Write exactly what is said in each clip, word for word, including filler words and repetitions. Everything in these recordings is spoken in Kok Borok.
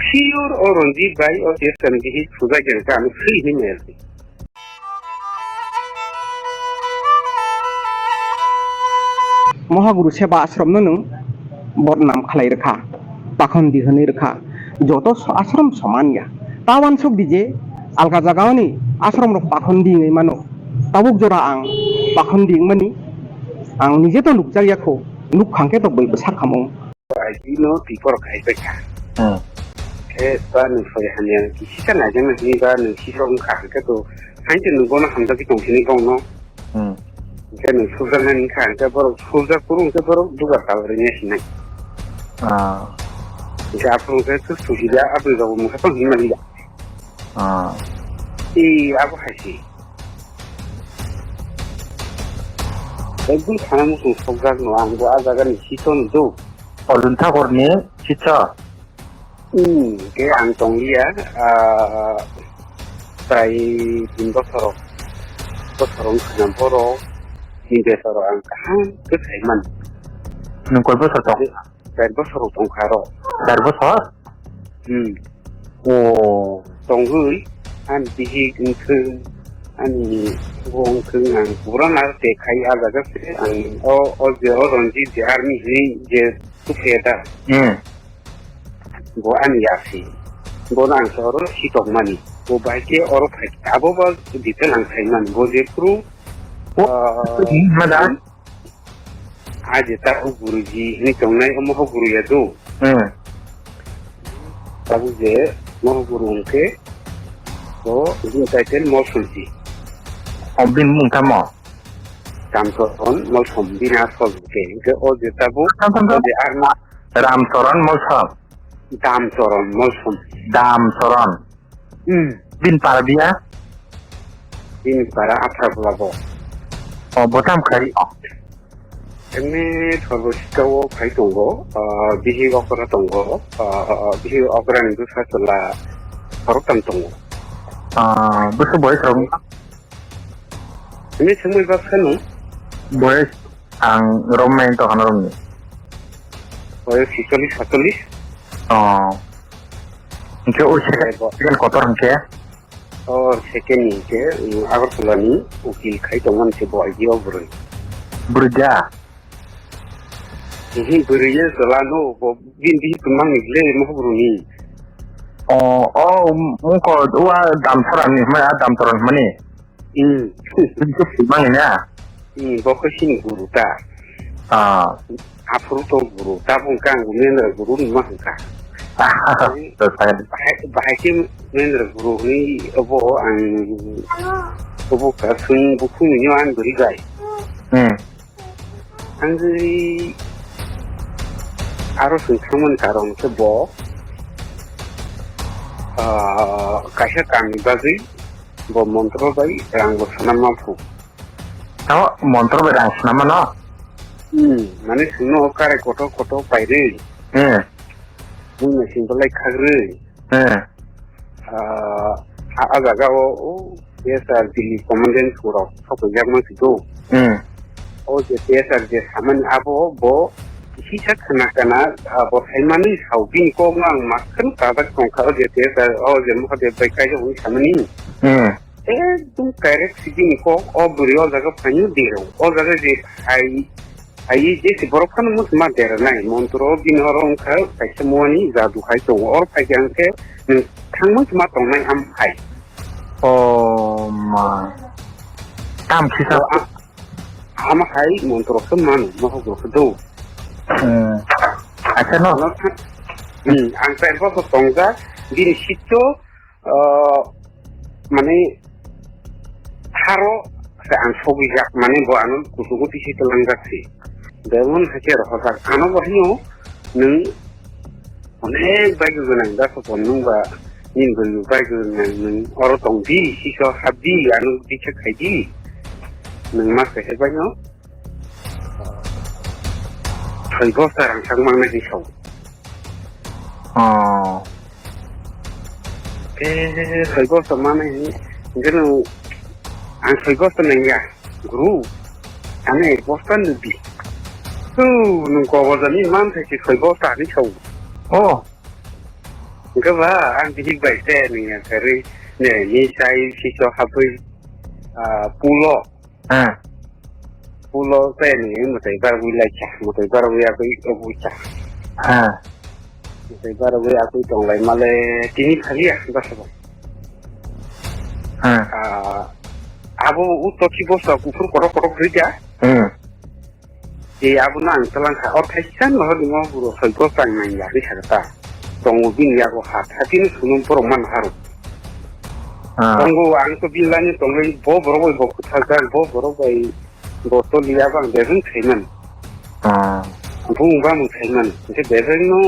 Sure, o Ranjit bai o Jeswani bihik sujak ya khe ano swi hinwi maya se. Mohaguru Seba Ashram no nwng bodnam khlai rwkha, pakhon di hwnwi rwkha, joto so-, ashram soman ya. Ta uansuk di je alga jaga oni ashram rok pakhon di wngwi mano. Tabuk jora ang pakhon di wngmani ang nije to nukjak ya kho, nuk khang khe to bwlai bwsa khamung. Aji no twi borok hai pai kha. Hmm. Khe ba nwng soi hamya kisi ta naijak na hwnwi ba nwng sisok wng kha hwnkhe to hain se nwng bono hamjagwi tong sini bongno. Hmm. Hwnkhe nwng sujak nani wngkha hwnkhe borok sujak phuru hwnkhe borok dugar tal rwnya sinai. Ah. Hwnkhe aphuru hwnkhe to sujiya aboni rok mungsa tong hinmani ya. Ah. Ee, abo hai se. Ekdum sana muchung sokjak no, ang bo a jaga ni sitio ni do. Arjun Thakur ni sitio? Hmm, ke ang tong liya, ah, prai tin bosor, bosor wng khna borok ni besaro ang kaham khe sai man. Nwng koi bosor tong? Char bosor rok tong kha aro. Char bosor? Hmm. O. Tongwi, ani bihik wngthung, ani bo wngthung, ang pura na te khai a jaga se, ang o, o je o Ranjit je army hini je tukhe da. Hmm. Bo ani yasi. Bo na ang sa oro sitok mani. Bo bai ke oro phai. Abo ba detail ang khai man. Bo je phuru, O, ah, ma da? Aje ta o guruji hinwi tongnai, omo ho guru ya do. Hmm. Tabuk je mo ho guru hwnkhe, o bini title Molsomji. O bini mung tamo? Damsoron Molsom bini asol hwnkhe. Hwnkhe o je tabuk, Tam, tam, tam. O je arma Ramsoron Molsom. Damsoron Molsom. Damsoron. Hmm. Bini para biya? Bini para Athra Bwla bo. O, bo tam khai? Emni thorbo sika o khai tongo, ah, bihik okra tongo, ah, bihik okra ni bwsa chwla khoroktham tongo. Ah, bwsa boyes rok? Emni swngmwi bak phano? Boyes ang romnai tongkha norokni. Boyes chicholish, satolish. Oh. Hwnkhe o second, bo- second kotor hwnkhe? O second ni hwnkhe, um, Agartala ni ukil khai tongmani se bo I D O bwrwi. Bwrwi da? Hihi bwrwi ye chwla no, bo bini bihi tongmani le mo bwrwi ni. O, o, um, wngkha o a Damsara ni hwnmani, a Damsara hwnmani? Hmm. Bini khe swi mani na? Hmm, bo khe sini guru ta. Ah. Aphuru to guru, tabuk hwnkha ang Mendra guru ni ma hwnkha. Ah, bahai, bahai khe Mendra guru hwnwi obo ang, obo ka swng bukhuk ni ani bwrwi bai. Hmm. Angwi aro swng thangmani karon khe bo, ah, kaisa kamni bagwi bo montro bai rang bo sana ma phu. Tamo montro bai rang sana mano? Hmm, mane swngno kare koto koto pairwi. Hmm. Mui naising belai khagrwi. Hmm. Ah, a, a jaga o, o, T S R Delhi commandant rok sokojak man si do. Hmm. O je T S R je samani abo bo kisa khna kana, ah, bo saimani sao bini kok no ang makhwno kajak tongkha o je T S R o je Mahadev bai kaijak wngwi samani. Hmm. Ekdum kairek si bini kok o bwrwi o jaga phaino derao. O jaga je phai Ai, jesi borok phano muchuma dera nai, montro bini oro wngkha kaisa muani jadu hai tongo. Oro phaikhe ang khe nwng thangma tongmani am hai. O ma. Tam khisa. O, a-, ama hai montro khe manu, mohok rok khe do. Hmm. Acha no. Ano tha-, hmm, ang tei bo tongjak, bini sitio, ah, mane haro se ang sogwijak, mane bo ano kuchugo tisi twlangjak se. Demon hakhe rohorjak. Ano bo hino nwng onek baigo gwnang da sopon nwng ba nini bwrwi baigo gwnang nwng oro tong di, siso hap di, ano bikhe khai di. Nwng ma khe baino. Soi bosta rang sak mangnai hinwi sao. Oh. Eh, soi bosta manai hinwi, hwnkhe nwng ang soi bosta nangya, guru. Ano ek bosta nukdi. Tu, nwng kobor jani man thai se soi bosta hinwi sao. Oh. Hwnkhe ba, ang bihik bai se nini kharwi, ne, ni chai sicho habwi, ah, pulo. Ah. Pulo se nini mwtai barwi lai cha, mwtai barwi agwi obu cha. Ah. Mwtai barwi agwi tonglai male tini phaliya, basa ba. Ah. Ah, abo utto ki bosta kuphur kotok kotok rija. Hmm. Tei abono ang twlang kha, o thaisa no hwnwi mo buro soi gos ang nang ya ri kha ta. Tongo bini yago ha, thati no sunung borok man haro. Ah. Tongo ang to bilani tongwi bo borok bai bo kwthajak, bo borok bai bo to liya bang bebeng thaiman. Ah. Bung bang thaiman. Hwnkhe bebeng no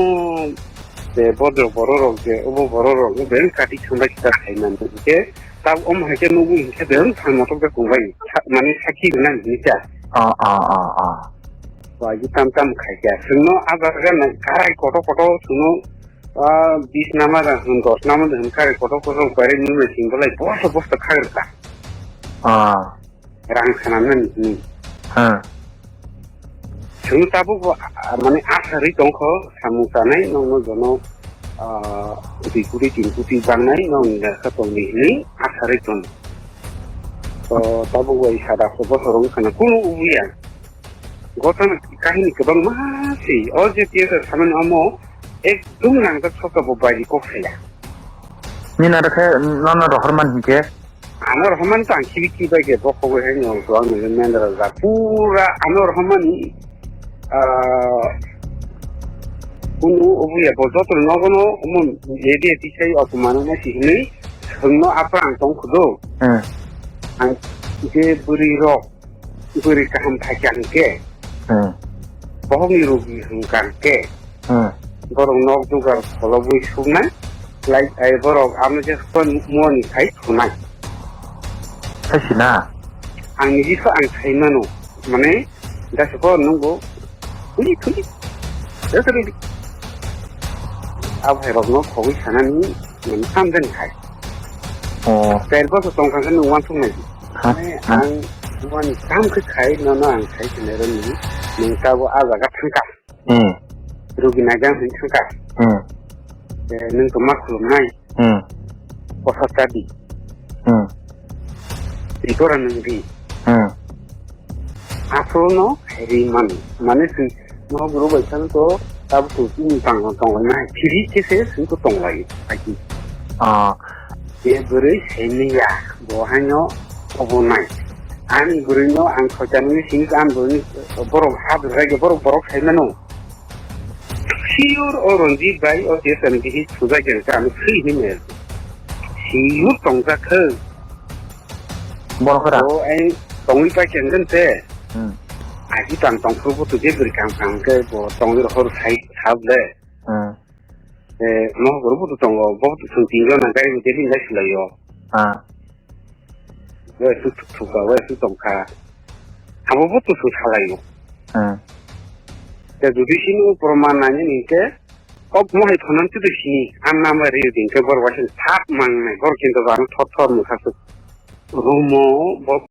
je bodro borok rok je, obo borok rok no bebeng kati thangbai kita thaiman. Hwnkhe ta om hai khe nugwi hwnkhe bebeng phan motok de tongbai. Sa-, mane sakhi rwnai hwnwi cha. Ah, ah, ah, ah. Waji tam tam khai kha. Chwngno a jaga nai karai koto koto chwngno, ah, bis nama da hwn, dos nama da hwn karai koto koto baire nung nai sing bolai bosta bosta khagrwkha. Ah. Rang sana nani hwnwi. Ha. Chwngno tabuk bo, ah, mane asarwi tongkho samung chanai nokno jono, ah, dui koti tin koti bangnai nokni lekha tongdi hwnwi asarwi tong. To tabuk bai sada ko bosor wngkha na kunu ubuya. Gotana kahini kwbangma se, o je T S R samani omo ekdum nangjak sokha bo bairi kok saya. Nini aro khe nono rohorman hinkhe? Ano rohorman to ang khibi khibai khe bokhogwi hai no to ang nini mendra ja pura ano rohormani, ah, kunu obuya bo joto nogono omo media tisai opomano na si hinwi thwngno apra ang tong khudo. Hmm. Ang je bwrwi rok bwrwi kaham phaikha hwnkhe, hmm, bohokni rogi hwnkha hwnkhe, hmm, borok nok dugar kholobwi suknai, lai, ai borok amo je phone muani khai thunai. Sai sina? Ang niji kho ang sai mano, mane, dasukho nungbo, thuli, thuli, thuli. Abo hai rokno khogwi sanani, mane, tamjani khai. Oh. Ter boso tongkha khe nung wansuk nai. Ha? Mane ha? Ang wani kam khe khai, nono ang khai khe nai rwni. Nung tabo a jaga thangkha. Hmm. Rugi naijang hin thangkha. Hmm. Eh, nung to ma khulum nai. Hmm. Kosa chadi. Hmm. Ri gora nung ri. Hmm. Aswk no ri man. Mane si no guru bai san to tab tu ni tang tong lai nai. Phiri khe se sin to tong lai. Aki. Ah. Ye bwrwi semiya, bo haino obo nai. Ani bwrwino ang soitanini simi ang bwrwini borok ha bwrwkhe borok borok saimano. Sure o Ranjit bai o T S R ni bihi sujak yang ka ano sui hini. Sure tongjak khe. Borok khe ra? O ai tongwi pai khe hwnkhe te. Hmm. Aji tang tong phuru bo tu je bwrwi kang kang khe bo tongwi hor sai sab le. Hmm. Eh, no, guru butu tongo, bo butu sung tin jona gari bo jadi ngai sulayo. Ah. Wai su thuk thuk ba, wai su tongkha. Abo butu sung salayo. Ah. Te jodi sini proman nani ni ke, kok mo hai phanan tu sini, an nama ri din ke bor wasin thap mang nai, bor kinto ba thor thor mukha su. Rumo, bo